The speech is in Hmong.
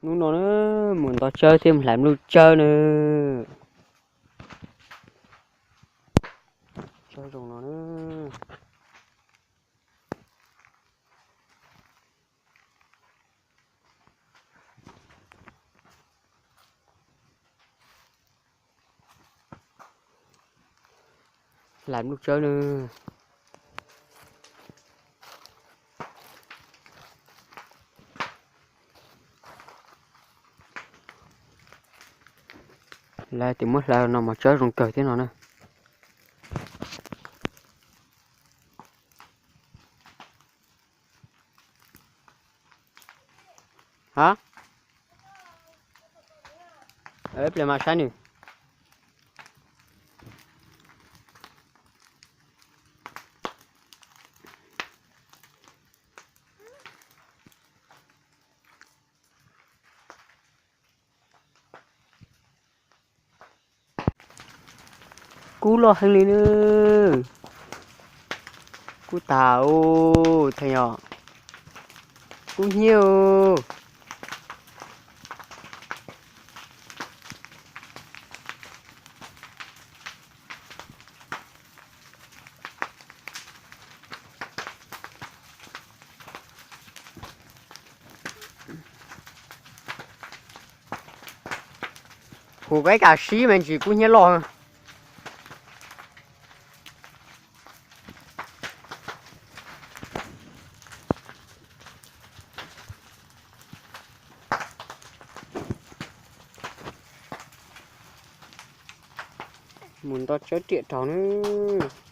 Hnub no na, mus nto tsawb thiab mus hlais nplooj tsawb na. Tsawb zoo no na. Hlais nplooj tsawb na. Lawv tias muab hlais no mas tsawb zoo kawg thiab no na. Ha, ib pliag mas saib nws. Kub loj heev li na. Kub tag os, tseem yog kub hnyiab os. Hu koj ib kam sib me ntsis kub hnyiab loj. Mus nto tsawb riam rau nawb.